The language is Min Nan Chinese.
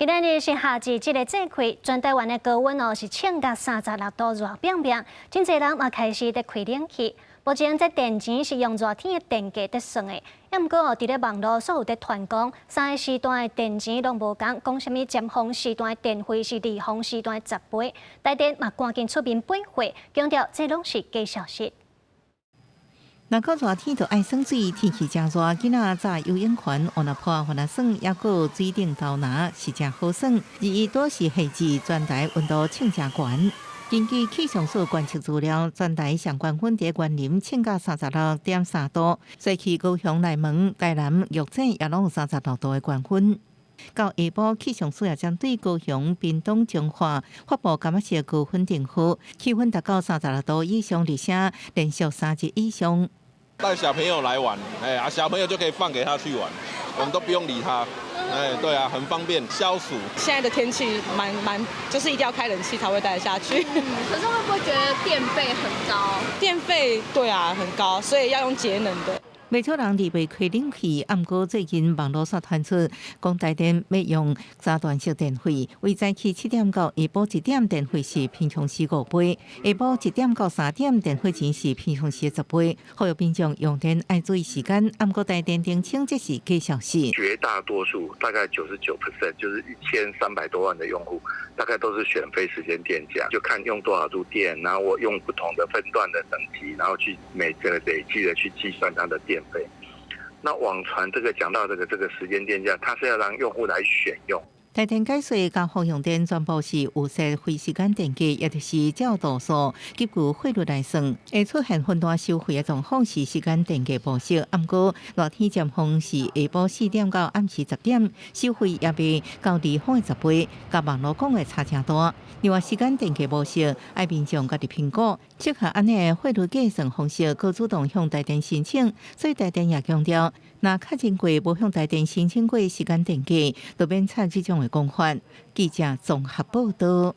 今仔日是夏至這个節氣，全台灣的高溫哦是衝到36度熱冰冰，真濟人嘛開始佇開冷氣。目前這電錢是用熱天的電價佇算的，抑毋過哦，佇咧網路所有佇傳講三个時段的電錢攏無仝，講啥物尖峰時段的電費是離峰時段的10倍，台電嘛趕緊出面駁話，強調這攏是假消息。若講熱天就愛耍水，天氣誠熱，囡仔紮游泳圈，往那破予若耍，抑閣有水頂投籃，是誠好耍。而伊拄是夏季，全台溫度衝誠懸。根據氣象署觀測資料，全台上懸溫佇員林衝到36.3度，西區高雄內門、台南、玉井也攏有36度的懸溫。到下晡，氣象署也針對高雄、屏東、彰化發布柑仔色高溫警報，氣溫達到36度以上，而且連續3日以上。帶小朋友來玩，哎啊，小朋友就可以放給他去玩，我們都不用理他，哎，對啊，很方便消暑。現在的天氣蠻蠻，就是一定要開冷氣才會待得下去。可是會不會覺得電費很高？電費對啊，很高，所以要用節能的。袂少人佇袂開冷氣，毋過最近網路煞傳出，講台電欲用三段式電費，為早起7點到下晡1點電費是平常時5倍，下晡1點到3點電費錢是平常時的10倍。呼籲民眾用電愛注意時間，毋過台電澄清這是假消息。絕大多數大概99%，就是1300多萬的用戶，大概都是選非時間電價，就看用多少度電，然後我用不同的分段的等級，然後去每個累計的去計算它的電費。那網傳這個講到這個時間電價，它是要讓用戶來選用。台電解說，高峰用電全部是有設非時間電價，也就是照度數根據費率來算，會出現分段收費的狀況是時間電價模式。毋過熱天尖峰是下晡4點到暗時10點，收費也袂到離峰的10倍，佮網路講的差誠大。另外，時間電價模式愛民眾家己評估，適合按呢費率計算方式，閣主動向台電申請。所以台電也強調，若確認過無向台電申請過時間電價，就免採這種的講法。記者綜合報導。